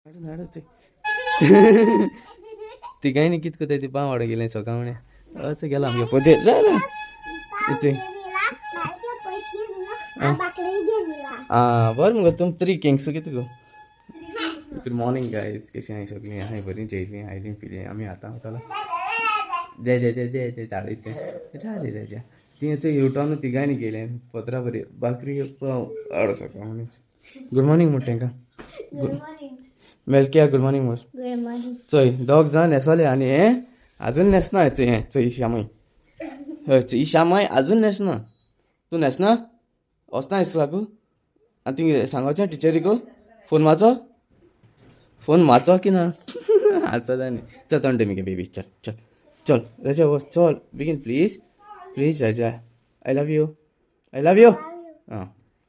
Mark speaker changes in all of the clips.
Speaker 1: नाडच तिगांनी कित कोताय ती पाव हाडूंक गेलें सकाळ अशें गेलो आमगे पोदेर आं बरें मुगो तुम थ्री किंग्स कित गो. गुड मॉर्निंग गायज, कशीं आहाय सगळीं? आहाय बरीं, जेयलीं आयलीं फिरलीं. आमी आतां वतालो दे दे दे दे दे धाडय तें रे राजा ती चोय युटर्न तिगांनी गेलें पत्रा बरी बाकरी पाव हाड सकाळ. गुड मॉर्निंग म्हण तेंकां. मेलकिया गुड मॉर्निंग म्हण. चोय दोग जाण न्हेसोले आनी हें आजून न्हेसना. चोय हें चोय ईशामय, हय चोय ईशामय आजून न्हेसना. तूं न्हेसना वचना इस्कुलाकू? आनी तुवें सांगोचें टिचरीकू फोन मारचो, फोन मारचो की ना? आसा न्ही. चल तोंड मगे बेबी, चल चल चल राजा वच चल बेगीन please please Raja, I love you, I love you. आं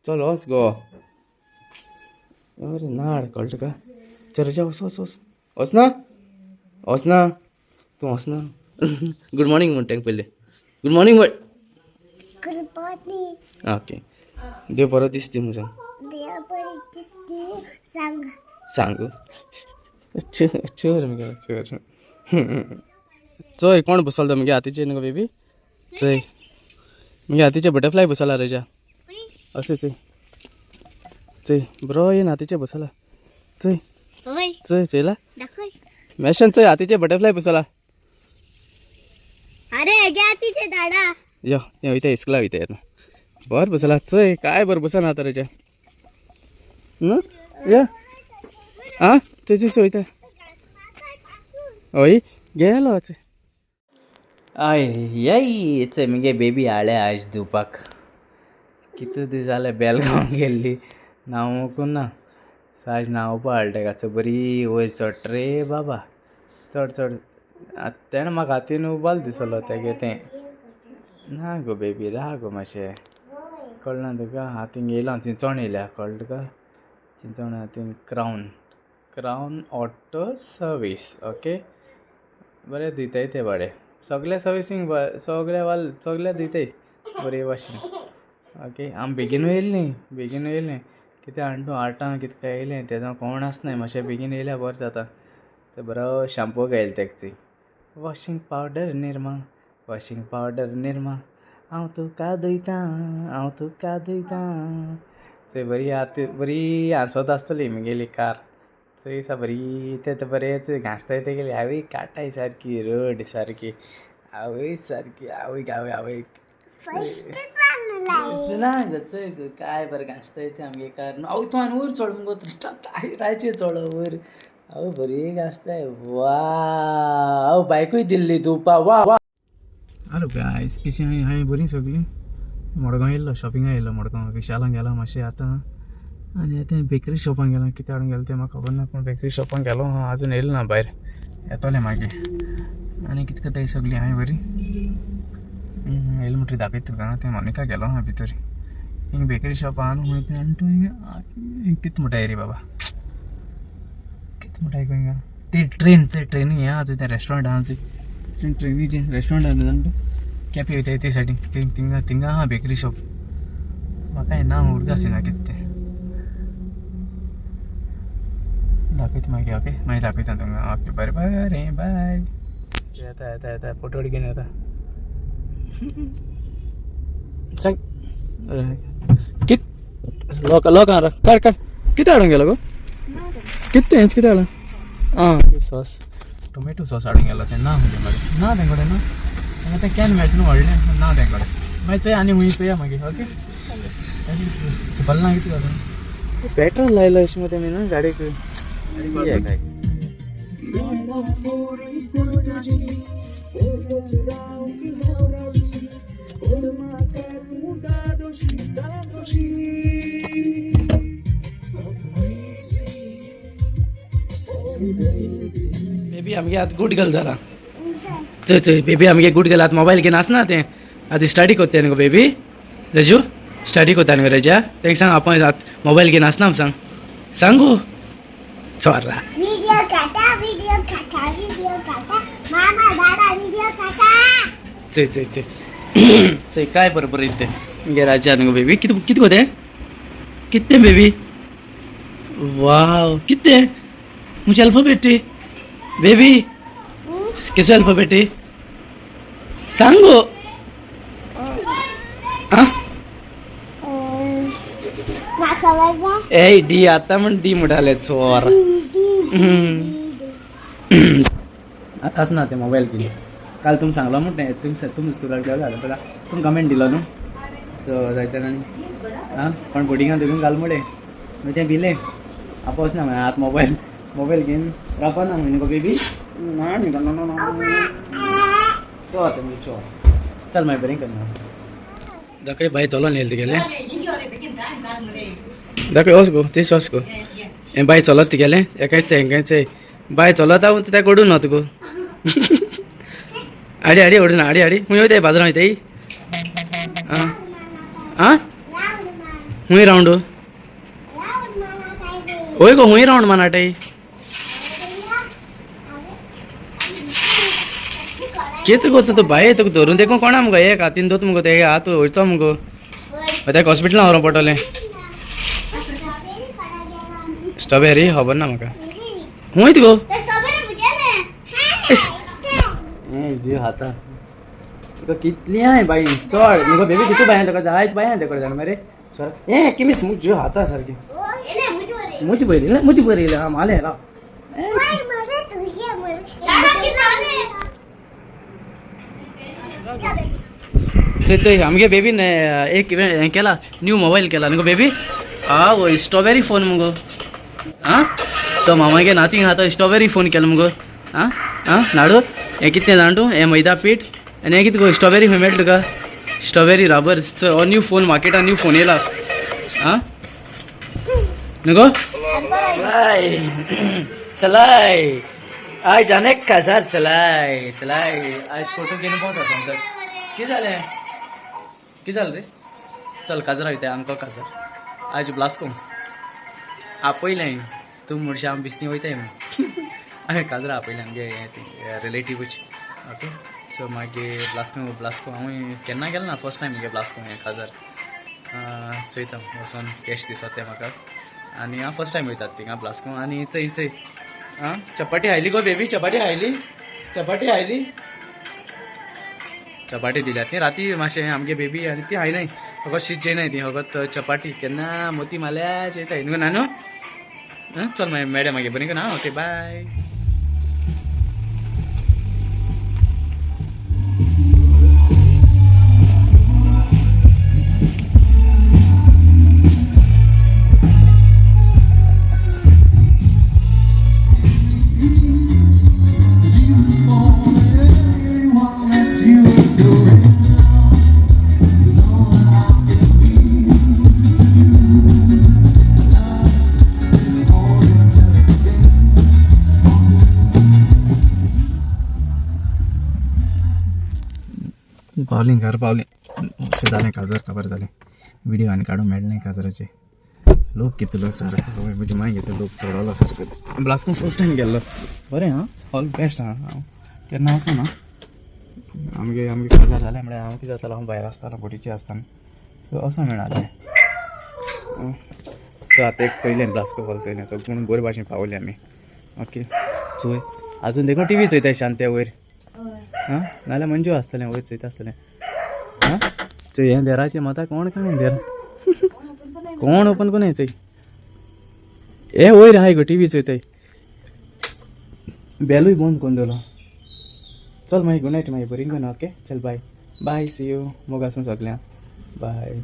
Speaker 1: चल वच गो. अरे नाड कळटा तुका. चल राजा वच वच वच. वचना वचना तूं वचना. गुड मॉर्निंग म्हण तेंका पयलें. गुड मॉर्निंग म्हण. ओके देव बरो दीस दी म्हूण सांग. सांग चोर मगे चोर. चोय कोण बसलो तो मगे हातीचेर न्हू बेबी. चोय मगे हातीचे बटरफ्लाय बसला रेजा. अशें चोय चोय बरो येन हातीचे बसला. चोय चोय चोयला मॅशन चोय हातीचे बटरफ्लाय बसला.
Speaker 2: अरे हातीचे दाडा
Speaker 1: यो तें वयता इस्कुला वयता येता बरें बसला. चोय काय बरें बसना आतां रेजा. यो आं चोय चोय वयता हय गेलो. हय येय चोय मुगे बेबी हाडल्या आयज धुवपाक. कितू दीस जाले बेलगांव गेल्ली न्हांवूंक ना. सो आयज न्हांवपा हाडल्या तेका. चोय बरी वयर चडटा रे बाबा, चड चड. तेणें म्हाका हातीन उबाल दिसलो तेगे तें ना गो बेबी, राव गो मातशें. कळना तुका? हांव थिंग येयलां, चिंचोण येयल्या, कळ्ळें तुका? चिंचोण thing crown, crown auto service. Okay बरें दिताय ते बाडे सगळे सर्विसींग सगळे वाल सगळे दिताय बरे भाशेन. ओके आमी बेगीनूय येयल्लीं, बेगीनूय येयलीं कितें हाडून तूं आठांक कितकें येयलें तेदो कोण आसनाय, मातशें बेगीन येयल्या बरें जाता. बरो शॅम्पू घेयलो तेका. Washing powder Nirma, washing powder Nirma, हांव तुका धुयतां, हांव तुका धुयतां. चोय बरी आतां बरी हांसत आसतली मुगेली कार. चोय सा बरी तें बरेंच घांसताय तेगेली. आवय काटाय सारकी रड सारकी आवय सारकी आवय आवय आवय ना गो. चोय गो काय बरें घांसताय तें आमगे कार. आवय तूं आनी वयर चड मुगो, रायचेर चड वयर. आवय बरी घांसताय. वा बायकूय दिल्ली धुवपा. वा वा. हॅलो गायस, कशी हांवें हांवें बरी सगळीं. मडगांव येयल्लो, शॉपिंगाक येयल्लो मडगांव. विशालान गेला मातशें आतां आनी आतां बेकरी शॉपान गेला. कितें हाडूंक गेलो तें म्हाका खबर ना, पूण बेकरी शॉपान गेलो हांव, आजून येयलो ना भायर, येतोलें मागीर. आनी कितें करताय सगळीं? हांवें बरी येयलें म्हणटकीर दाखयता तुका. तें मोनिका गेलो आहा भितर. हिंग बेकरी शॉप आहा न्हू खंय तें. आनी तूं हिंगा कितें म्हणटाय रे बाबा, कितें म्हणटाय खंय हिंगा ती ट्रेन, ते ट्रेनी हें आहा तें रेस्टोरंट आहा तें ट्रेनीचें रेस्टोरंट आहा तें कॅफे वयताय ते सायडीन थिंगा थिंगा आहा बेकरी शॉप. म्हाका ना उडगास येना कितें तें. दाखयता मागीर. ओके मागीर दाखयता तुमकां. ओके बरें बरें बाय. येता येता येता फोटो घेवन येता. सांग कित लोक लोक काड काड. कितें हाडूंक गेलो गो? कितें हेंच कितें हाडूं? आं सॉस, टोमॅटो सॉस हाडूंक गेलो तें ना म्हजे कडेन ना, तें कडेन ना. तें तें can मेळटा न्हू व्हडलें, ना तें कडेन. मागीर चोया आनी खूंय चोया मागीर. ओके सुपल ना कितें जालें? पेट्रोल लायलो अशें मरे तेमी न्हू गाडयेक. बेबी आमगे आतां गुड गर्ल जाला. चोय चोय बेबी आमगे गुड गर्ल आतां मोबायल घेवन आसना तें. आतां स्टडी कोत्ता न्हू गो बेबी. रजू स्टडी कोत्ता न्हू रजा. तेंका सांग आपण आतां मोबायल घेवन आसना सांग. सांग गो चोरा.
Speaker 2: व्हिडिओ काटा, व्हिडिओ काटा, व्हिडिओ काटा, मामा दादा व्हिडिओ काटा.
Speaker 1: चोय चोय चोय चोय काय बरोबर येते मगे राजा न्हू बेबी. कितें कितें गो तें? कितें बेबी? वाव कितें? मुझे अल्फाबेट बेबी केसो अल्फाबेट सांगो. आं?
Speaker 2: म्हाका खबर.
Speaker 1: ए डी आता म्हण डी म्हणाले चोर. आतांच ना ते मोबायल घेवन काल तुम सांगलो म्हण तुम तुम सुराक जेवलो जाल्यार तुम कमेंट दिलो न्हू. सो जायते आनी आं कोण बोडिंगान देखून घाल मुळे मागीर तें भिलें आपोस ना मागीर आतां मोबायल मोबायल घेवन रावपा ना न्हू बेबी ना चो आतां मागीर चो चल मागीर बरें करना. दाखय बाय चलोन येयलें तुगेलें. दाखय वच गो तेच वच गो. हें बाय चलत तुगेलें एकायच हेंकायच बाय चलत हांव तेका ओडून ना तुका. आडी आडी ओडून आडी आडी खूंय वयताय बाजारां वयताय. आं आं खूंय रावंड? वय गो खूंय रावंड मानाटाय? कितें गो तूं बाये तुका धरून देखून कोणा मुगो एक हातीन दोत मुगो ते हात वयचो मुगो तेका हॉस्पिटलान व्हरोंक पडटलें. स्ट्रॉबेरी खबर ना म्हाका खूंय गो. हें जीव खाता तुका कितली हाय बाई चड मुगो बेबी कितू बाय तुका जायत बाय तेका जाण मरे सर हें किमीस मुग जीव खाता सारकें. मुज बरी मुज बरी आं मालें राव. चोय चोय आमगे बेबीन एक हें केला न्यू मोबायल केला न्हू गो बेबी. आवय स्ट्रॉबेरी फोन मुगो. आं तो मामागे नातींग आहा तो स्ट्रॉबेरी फोन केला मुगो. आं आं नाडू हें कितें जाण तूं हें मैदा पीठ आनी हें कितें गो स्ट्रॉबेरी खंय मेळटा तुका स्ट्रॉबेरी राबर. हो न्यू फोन मार्केटान न्यू फोन येयला. आं न्हू गो बाय चलाय आयज अनेक काजार चलाय चलाय आयज फोटो घेवन पावता समज. कितें जालें कितें जालें रे? चल काजरा वयता आमकां काजार आयज ब्लास्को आपयलें तूं मुर्शे आमी बिस्नी वयताय म्हूण हांवें काजरा आपयलें आमगे हें तें रिलेटिवूच. ओके सो मागीर ब्लास्को ब्लास्को हांवूय केन्ना गेलो ना फर्स्ट टायम मुगे ब्लास्को हें काजार चोयता वचोन कॅश दिसता तें म्हाका. आनी हांव फर्स्ट टायम वयतात थिंगा ब्लास्को. आनी चय चय आं चपाटी हायली गो baby chapati highly chapati highly chapati दिल्या ती राती मातशें आमगे बेबी आनी ती हायनाय फकत शीत जेयनाय ती फकत चपाटी केन्ना मोती माल्या जेयताय न्हू नानू. आं चल मागीर मेळया मागीर बरें ना. Okay bye. पावलीं घर पावलीं अशें जालें काजार खबर जालें व्हिडियो आनी काडूंक मेळ्ळें ना काजराचे. लोक कितलो सारको म्हजी माय घेतलो लोक चडवलो सारको. ब्लास्को फर्स्ट टायम गेल्लो बरें आं ऑल बेस्ट आं. हांव केन्ना वचना आमगे आमगे काजार जालें म्हळ्यार हांव कितें जातालो हांव भायर आसतालो बोटीचेर आसताना सो असो मेळालें. सो आतां एक चोयलें ब्लास्को हॉल चोयलें सो पूण बरे भाशेन पावले आमी. ओके चोय आजून देखून टिवी चोयताय शांत्या वयर. आं नाल्यार मंजू आसतलें वयर चोयता आसतलें. आं चोय हें देराचें मतां कोण काय देर कोण ओपन कोण चोय हे वयर आहाय गो टिवी चोयताय बेलूय बंद करून दवरलो. चल मागीर गुड नायट मागीर बरी कोन. ओके चल बाय बाय सी you. मोग आसूं सगळ्यांक बाय.